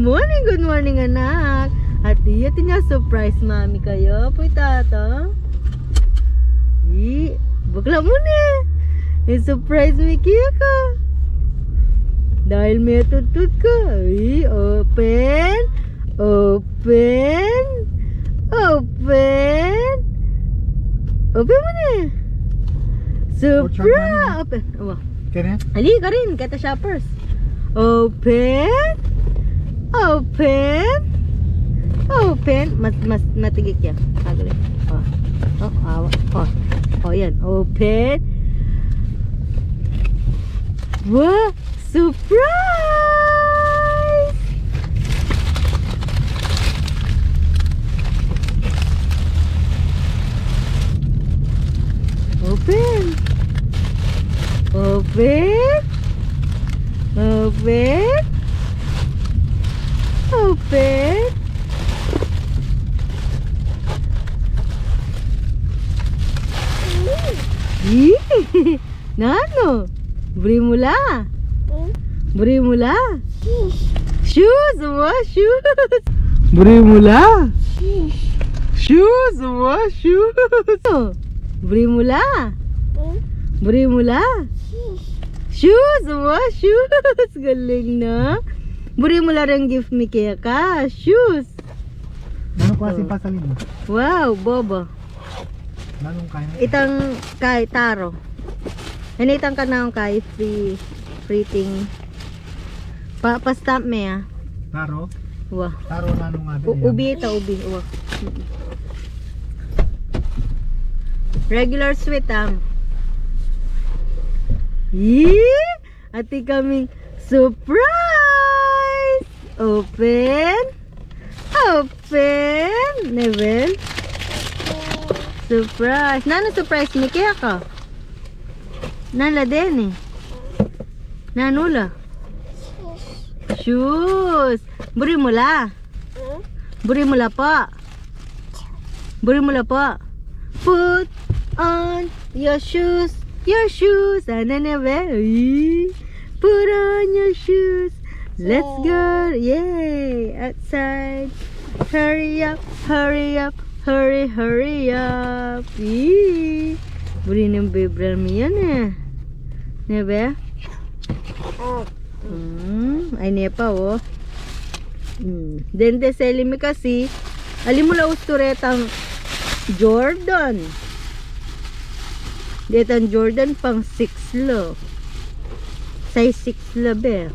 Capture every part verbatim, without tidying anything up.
Morning, good morning, anak. At iya, atin ya surprise mami kaya, puy tata. I, bakla mu ne. I-surprise mi keka. Dahil me tudtud ka. I, open. Open. Open. Open mu ne. Surprise. Open. Awa. Kene? Ali, karin, keta shoppers. Open. Open. Open. Mas, mas, matigik ya. Agli. O. O, awa. O. O, yan. Open. Wa! Surprise! Open. Open. Open. Open. Ih, nanu? Buri mu la. Hmm? Buri mu la. Shoes. Shoes, wa, shoes. Buri mu la. Shoes. Shoes, wa, shoes. Buri mu la. Hmm? Buri mu la. Shoes. Shoes, wa, shoes. Galing na. Buri mu la reng gift mi keka. Shoes. Nanu klase pasalin mu? Wow, bobo. Nanung kain? Itang kai taro. Ini itang kanakung kai free, free ting. Pa, pa-stamp me, a. Taro? Wa. Taro nanu nga u-, din yan? Ubi ita, ubi. Wa. Regular sweet, a. Yee! Atin kaming surprise! Open! Open! Nebel? Surprise! Nanu surprise mi keka? Nanu la deni? Nanu la? Shoes! Buri mu la? Hmm? Buri mu la pa? Buri mu la pa? Put on your shoes, your shoes. Ano na ba? Uy. Put on your shoes. Let's go. Yay. Outside. Hurry up, hurry up, hurry, hurry up. Ih. Buri nang bebral mi yan e. Ne ba? Hmm, ay, ne pa, o. Hmm. Dende seli mi kasi, ali mu la ustu retang Jordan. Detang Jordan pang six la. Size six la, be.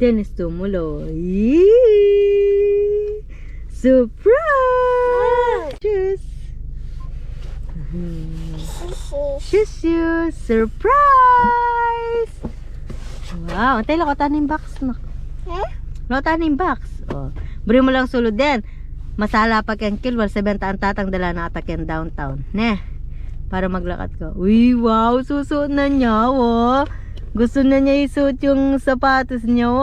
Deni ustu mu la. Yee! Surprise! Shoes! Shoes, shoes! Surprise! Wow, antay, lakatan ing box, nak. Hmm? Lakatan ing box. O, buri mu lang sulud den. Masala pa keng kilwal, sabyan ta ing tatang dala na keta keng downtown. Ne? Para maglakad ka. Uy, wow, susuot na niya, o. Gustu na niya isuot yung sapatos niya, o.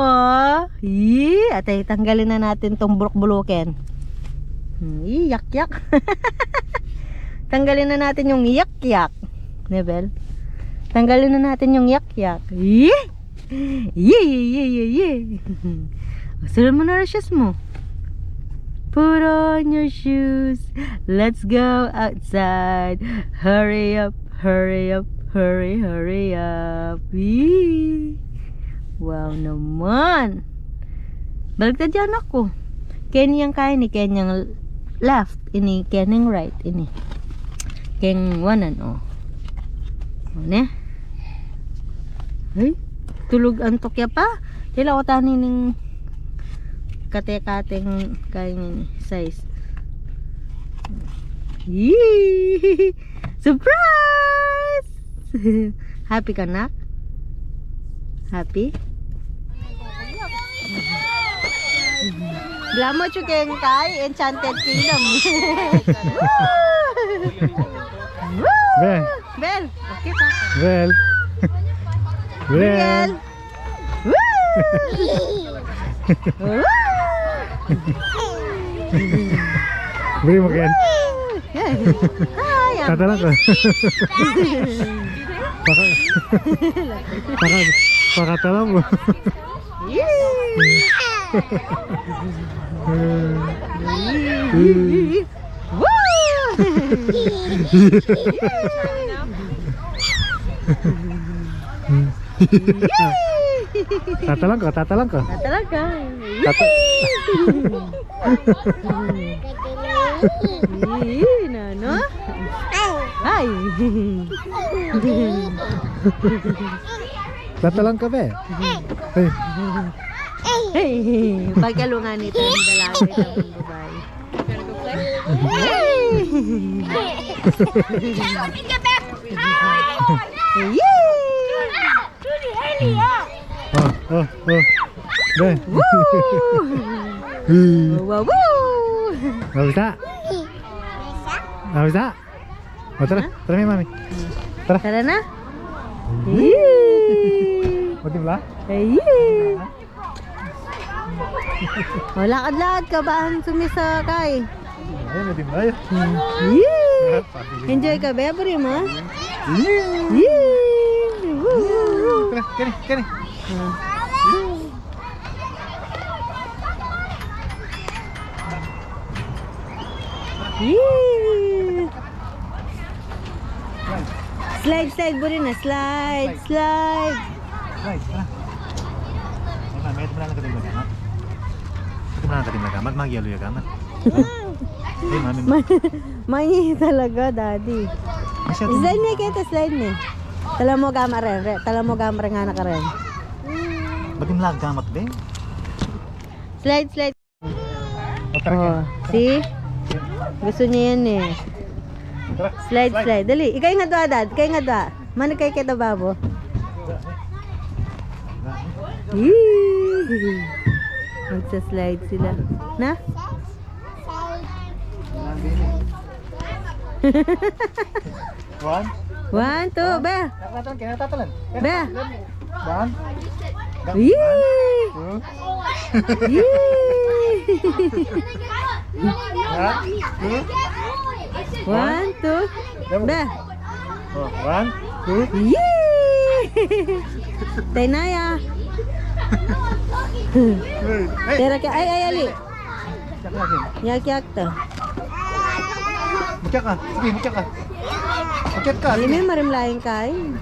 Ih, atay, tanggalin na natin tong buluk-bulukin. Hmm, ih, yak-yak. Tanggalin na natin yung yak-yak. Nebel? Tanggalin na natin yung yak-yak. Ih! Ih, ih, ih, ih, ih. Sulud mu na ring shoes mu. Put on your shoes. Let's go outside. Hurry up, hurry up, hurry, hurry up. Ih! Wow naman. Baligtad ya, anak ku. Keni yang kanan, ini keni yang left, ini keni yang right, ini. Keng wanan, o. O, ne? Ay, tulug, antok ya pa. Tila ko tani ning kate-kateng kain ini, size. Yee! Surprise! Happy ka, nak? Happy? Bla mu, chu keng kai, Enchanted Kingdom. Be. Bel, okay pa. Bel. Bel. Bel. Woo! Woo! Buri mu, Ken. Hi, Tatalan ka. Paka-, paka-, pakatalan mu. Yee! Woo! Tatalan ka, tatalan ka. Tatalan ka. Tata- Ih, nanu? Ay. Tatalan ka, be. Hey. Hey, pagkalungan nito, ang dalaga, itang babae. Hey. Yay! Oh, oh, oh. Be. Woo! Woo, woo, woo! Mabisa? Mabisa? O, tara. Ha? Tara, mi mami. Tara. Tara na? Yee! Matimpla? Yee! O, lakad-lakad ka, bang sumisa ka e. Ay, madimpla e. Yee! Enjoy ka, be, buri mu? Yee! Yee! Woo, woo, woo! Tara, keni, keni. Yee! Slide, slide, buri na. Slide, slide. Slide, tara. Ay, mami, ito mo na lang katimla gamat. Ito mo na lang katimla gamat. Magyalo ya gamat. Ay, mami. Ma-, mangi talaga, Daddy. Slide ne keta, slide ne. Talan mu gamat ren, re. Talan mu gamat ren, anak ren. Ba't yung lag gamat, be? Slide, slide. O, tara, o, keni. See? Gusto niya yan e. Tara, slide, slide. Slide. Dali. Ika ing adwa, Dad. Ika ing adwa. Manigay keta babo. Yee! Magsa-slide sila. Na? One. One, two, be. Tatalan, kaya tatalan. Be. One. Yee! Two. Yee! One, two. One, two. Be. O, one, two. Yee! Tainaya. Hey, hey. Tera ka, ay, ay, ali. Yakyak ta. Makyak ka. Sige, makyak ka. Makyak ka. Ini marimla ing kain.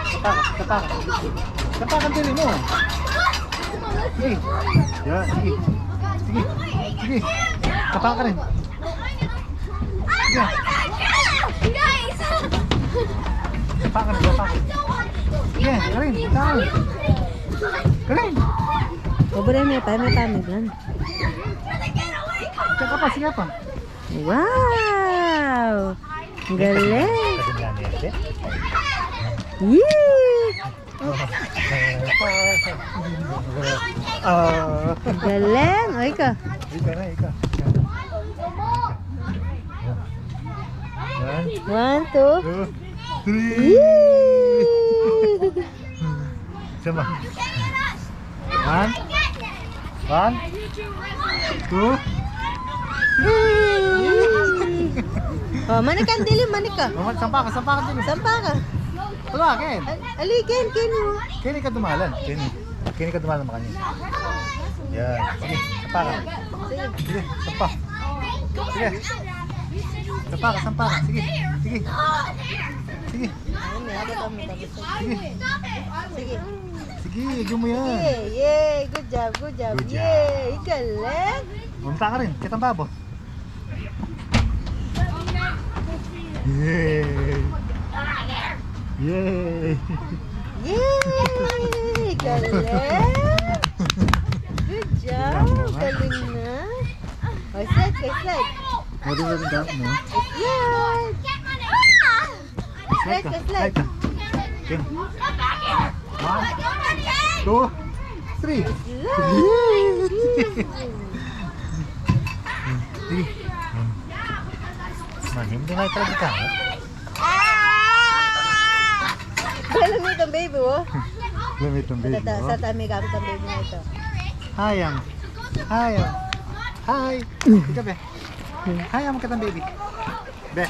Sapa ka, sapa ka. Sapa ka, dali mu. Sige. Yan, sige. Sige. Sige. Sapa ka rin. Sige. Sapa ka rin, sapa ka rin. Sige, karin, karin. Karin. Pobre, me pa, me pa, me plan. Sige pa, sige pa. Wow! Galing! Yee! Ah. Galing! O, ika. Ika na, ika. One. One, two. Two, three. Yee! Sama. One. One. Two. Three. O, manik ka, dili, manik ka. Manik, sampa ka, sampa ka, dili. Sampa ka. Wala, Ken. Al-, ali, Ken, Ken, o. Keni ka dumalan, Keni. Keni ka dumalan, makanya. Yan. Sige, sampa ka. Sige. Sige, sampa. Sige. Sampa ka, sampa ka. Sige. Sige. Sige. Sige. Sige. Sige, agyu mu yan. Sige, yay. Good job, good job. Good job. Yay, galing. Pumunta ka rin. Kitang babo. Yay. Yay. Yay, galing. Good job. Galing na. O, slide ka, slide. Model na rin ka, no? Slide. Slide ka, slide. Slide ka. Okay. One, two, three. Sige. Manim din ay talaga ka. Wala na itong baby, o. Wala na itong baby, o. Sa, sa tabi, gamit ang baby na ito. Hi, am. Hi, am. Hi. Ika, be. Hi, am, kitang baby. Be.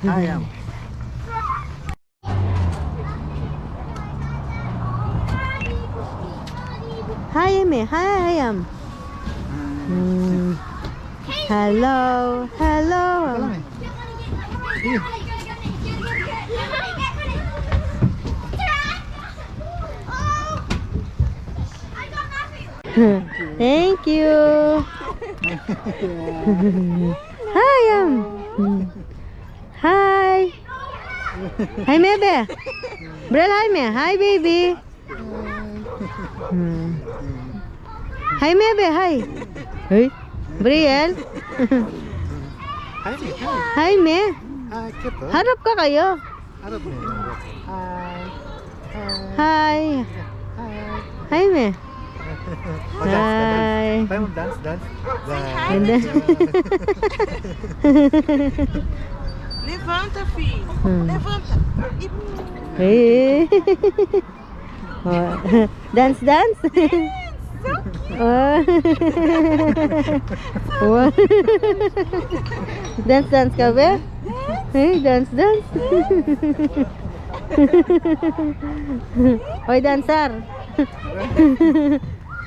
Hi, am. Hi, Amy. Hi, Am. Hmm. Hello, hello. Salam, eh. Iya. Thank you. Hi, Am. Hi. Hi, Mebe. Brel, hi, me. Hi, baby. Hmm. Hi, Mebe. Hi. Hey. Briel. Hi, me. Hi. Hi, me. Hi, kito. Harap ka kayu. Harap me. Hi. Hi. Hi. Hi, me. O, dance ka, dance. Hi. Tayo, dance, dance. Dance. Ganda. Levanta, filho. Hmm. Levanta. E Eh. O. Dance, dance. Dance. So cute. O. Wa. Dance, dance ka, be? Dance. Eh, dance, dance. Oy, dancer.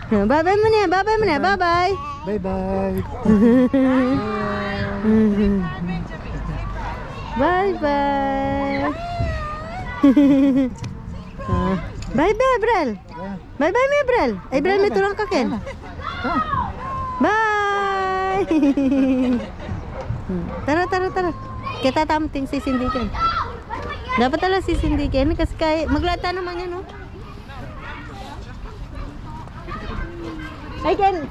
Bye-bye mu ne, bye-bye mu ne, bye-bye. Bye-bye. Bye-bye. Ah, bye-bye, Brel. Bye-bye, me, Brel. Ay, Brel, me, tulang ka ken. Bye. Tara, tara, tara. Kita tamu ating sisindikin. Dapat ala sisindikin kasi kay maglata naman yan, no? Ay, ken.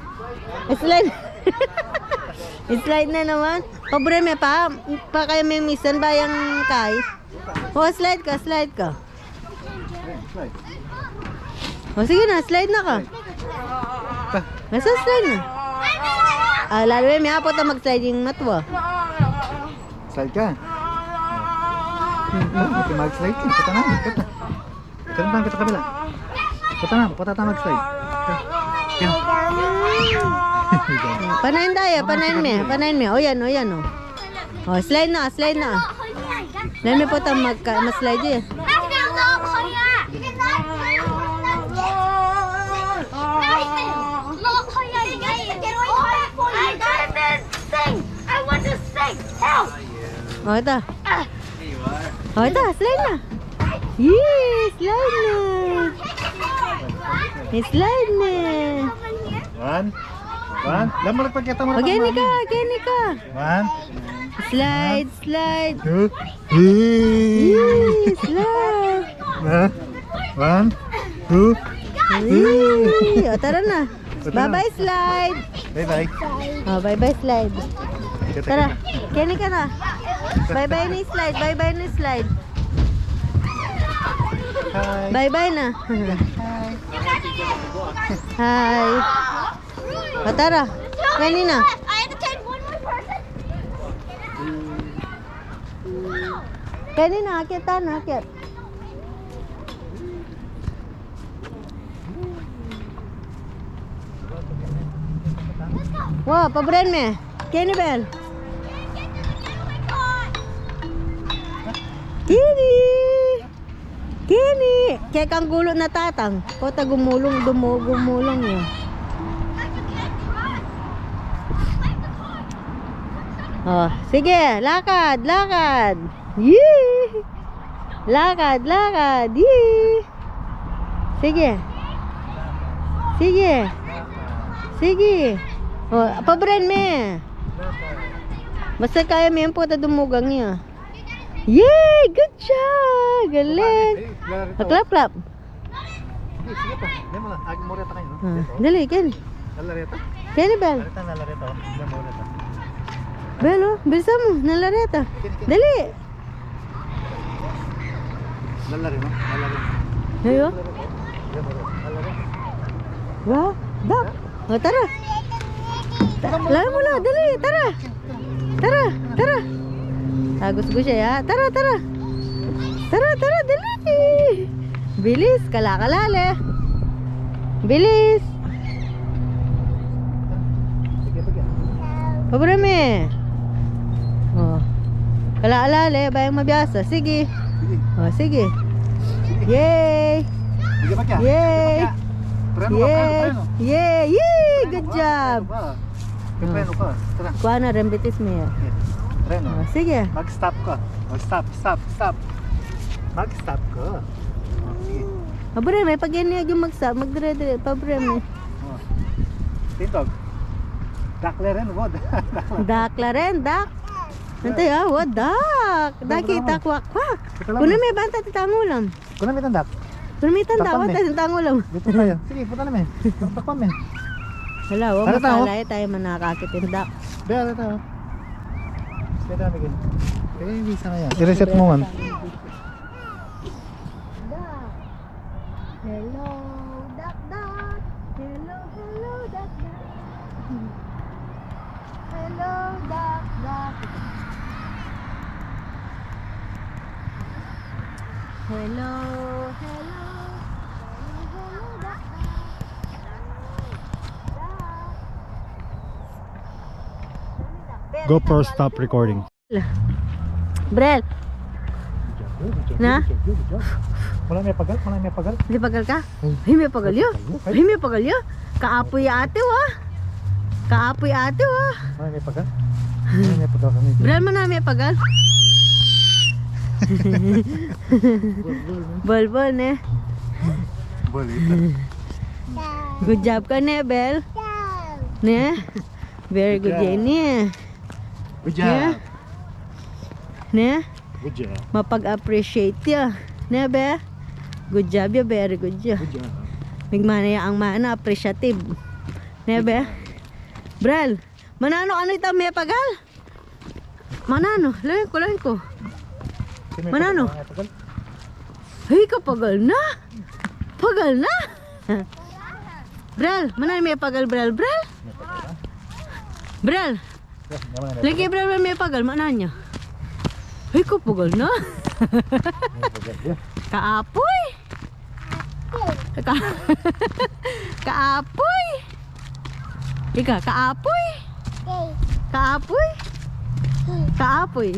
Slide. Slide na naman. Paburen me pa. Pa kaya me misan bayang kay. O, slide ka, slide ka. O, sige na, slide na ka. Basta slide na. Ah, lalo me, apo ta mag-slide ing matua. Slide ka. Hmm. Mag-slide ka. Kita na, kita. Kita na, kita kabila. Kita na, kita na mag-slide. Kita. Panayan daya, panayan me, panayan me. O, yan, o, yan, o. O, slide na, slide na. Dami po ta magka-, ma-slide e. O, ita. O, ita, slide na. Yee, slide na. Slide na. One. One. Lamang pagkita mo. O, keni ka, keni ka. One. Slide, slide. Two. Yee, slide. Ha? One, two, three. Yee. O, tara na. Bye-bye, slide. Bye-bye. O, bye-bye, slide. Tara. Keni ka na. Bye-bye na slide. Bye-bye na slide. Hi. Bye-bye na. Hi. Hi. O, tara. Keni na. Keni na, akyat na, akyat. Wa, paburen me. Keni, Bel. Keni. Keni, kekang gulut na tatang. Kota gumulung, dumu-, gumulung ya. O, sige, lakad, lakad. Yee! Lakad, lakad, yee! Sige. Sige. Sige. O, paburen me. Basta kaya me, ampo ta dumugang ya. Yay! Good job! Galing! Ay, lalareta. O, clap, clap. Sige, sige pa. Dali mo lang. Ay, moreta kayo, no? A, dali, keni. Lalareta? Keni, Bel. Lalareta, lalareta, o. Dali, moreta. Bel, o. Bilisan mu. Lalareta. Keni, keni. Dali! Lalare, no? Lalare. Ayo. Dali, moreta. Lalare. Wa, dak. O, tara. Ta-, lalo mo na, dali, tara. Tara, tara. Tagus-gus ya, ya. Tara, tara. Tara, tara, dali. Bilis, kala-kala le. Bilis. Paburen me. O. Kala-kala le, bayang mabiasa. Sige. Sige. O, sige. Sige. Yay! Sige, bakya. Yay! Bakya. Preno ka, preno, preno. Yay! Yay! Good job! Preno ka. Preno ka. Tara. Kuha na rin, bitis mo yan. Okay. Preno. Oh, sige. Mag-stop ka. Mag-stop, stop, stop. Mag-stop ka. Oh, sige. Abre, may pag-, yan yung mag-stop. Magdire-dire. Pabre mo. Oh. Tindog. Dakle rin, wad. Dakle rin, dak. Ante, ah, wad, dak. Dak, kita, kwak, kwak. Kita lang. Kuna me banta, tita, ang ulam. Kuna me tandak. Kuna me tandak, wad, tita, ang ulam. Dito tayo. Sige, punta na me. Takpan me. Hala, wad, masala tayo, manakakit yung dak. Be, ano tayo? Kaya dami ganyan. Kaya hindi sa kaya. I-reset mo man. Hello, duck, duck. Hello, hello, duck, duck. Hello, duck, duck. Hello, hello. Hello, hello, duck, duck. Duck. GoPro, stop recording. Brel. Na? Wala me pagal, wala me pagal. Di pagal ka? Ay, me pagal ya. Ay, me pagal ya. Kaapoy ate, wa. Kaapoy ate, wa. Wala me pagal. Wala me pagal kami. Brel, mana me pagal? Bolbol, ne? Bolita. Good job ka, ne, Bel? Ne? Very good, Jenny. Good job. Ne? Good job. Mapag-appreciate ya. Ne, be? Good job ya, very good ya. Good job. Migmana ya ang mana, appreciative. Ne, be? Good job. Brel, mananu ka nita me pagal? Mananu? Lain ku, lain ku. Mananu? Ay, ka pagal na? Pagal na? Brel, mananu me pagal, Brel, Brel? Brel, lagi, Brel, me pagal, mananu ya? Ay, ka pagal na? Kaapoy. Ka-, kaapoy. Ika, kaapoy. Kaapoy. Kaapoy.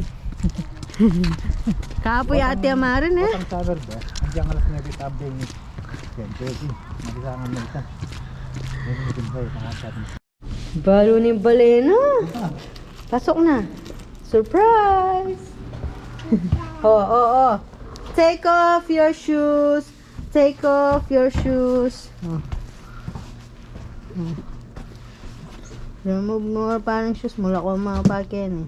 Kaapoy, ate, amarin, e. Watang sawer ba? Andiyan alas nuebe, sabi ni Jen, pwede. Magisangan na ita. Pwede na din ba, e, pangasabi. Balu ning balena. Pasok na. Surprise! O, o, o. Take off your shoes. Take off your shoes. O. O. Remove mo pa ring shoes mo, laku mo pa keni.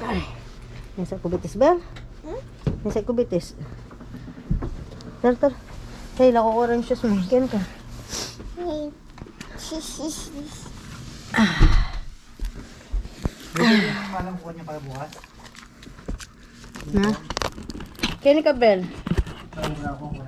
Ay. Nasa kubitis, Bel? Hmm? Nasa kubitis. Tar, tar. Hey, laku ku ring shoes mo. Keni ka. Hey. Sis, sis, sis. Pwede yung malam ko niya para bukas? Na? Keni ka, Bel? Para bukas.